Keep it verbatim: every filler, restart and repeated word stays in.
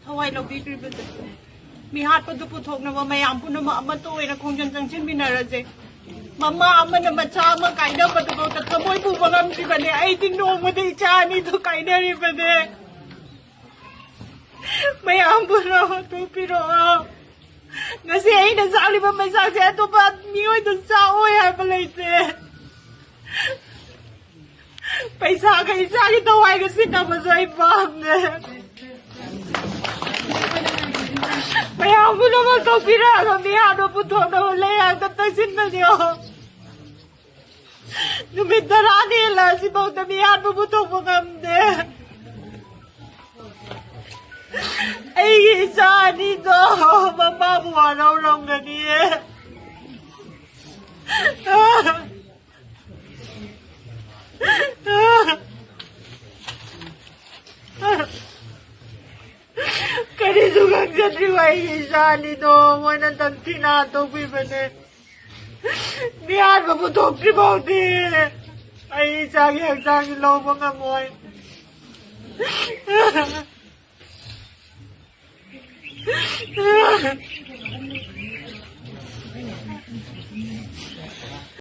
ꯊꯋꯥꯏ ꯂꯧꯕꯤꯈ꯭ꯔꯤꯕꯁꯦ꯫ ꯃꯤꯍꯥꯠꯄꯗꯨ ꯄꯨꯊꯣꯛꯅꯕ ꯃꯌꯥꯝ ꯄꯨꯝꯅꯃꯛ ꯑꯃꯠꯇ ꯑꯣꯏꯅ ꯈꯣꯡꯖꯪ ꯆꯪꯁꯤꯟꯃꯤꯟꯅꯔꯁꯦ꯫ ꯃꯃꯥ ꯑꯃꯅ ꯃꯆꯥ ꯑꯃ ꯀꯥꯏꯅꯕꯗꯨꯐꯥꯎꯗ ꯊꯃꯣꯏ ꯄꯨꯕ ꯉꯝꯗ꯭ꯔꯤꯕꯅꯦ꯫ ꯑꯩꯗꯤ ꯅꯣꯡꯃꯗ ꯏꯆꯥ ꯑꯅꯤꯗꯨ ꯀꯥꯏꯅꯔꯤꯕꯅꯦ꯫ ꯃꯌꯥꯝ ꯄꯨꯝꯅꯃꯛ ꯊꯣꯛꯄꯤꯔꯛꯑꯣ꯫ ꯉꯁꯤ ꯑꯩꯅ ꯆꯥꯔꯤꯕ ꯃꯩꯁꯥꯁꯦ ꯑꯇꯣꯞꯄ ꯃꯤꯑꯣꯏꯗ ꯆꯥꯑꯣꯏ ꯍꯥꯏꯕ ꯂꯩꯇꯦ꯫ ꯄꯩꯁꯥꯒ ꯏꯆꯥꯒꯤ ꯊꯋꯥꯏꯒ ꯁꯤꯟꯅꯕꯁꯨ ꯑꯩ ꯄꯥꯝꯗꯦ꯫ ꯃꯌꯥꯝ ꯄꯨꯝꯅꯃꯛ ꯊꯣꯛꯄꯤꯔꯛꯑꯒ ꯃꯤꯍꯥꯠꯄ ꯄꯨꯊꯣꯛꯅꯕ ꯂꯩꯉꯥꯛꯇ ꯇꯛꯁꯤꯟꯕꯅꯤꯌꯣ꯫ ꯅꯨꯃꯤꯠ ꯇꯔꯥꯅꯤ ꯍꯦꯜꯂꯛꯑꯁꯤꯐꯥꯎꯗ ꯃꯤꯍꯥꯠꯄ ꯄꯨꯊꯣꯛꯄ ꯉꯝꯗꯦ꯫ ꯑꯩꯒꯤ ꯏꯆꯥ ꯑꯅꯤꯗꯣ ꯃꯄꯥꯕꯨ ꯋꯥꯔꯧꯔꯝꯒꯅꯤꯌꯦ꯫ ꯀꯔꯤꯁꯨ ꯈꯪꯖꯗ꯭ꯔꯤꯕ ꯑꯩꯒꯤ ꯏꯆꯥ ꯑꯅꯤꯗꯣ ꯃꯣꯏꯅ ꯇꯝꯊꯤꯅ ꯍꯥꯠꯇꯣꯛꯄꯤꯕꯅꯦ꯫ ꯃꯤꯍꯥꯠꯄ ꯄꯨꯊꯣꯛꯇ꯭ꯔꯤ ꯐꯥꯎꯗꯤ ꯑꯩ ꯏꯆꯥꯒꯤ ꯍꯛꯆꯥꯡꯁꯤ ꯂꯧꯕ ꯉꯝꯃꯣꯏ꯫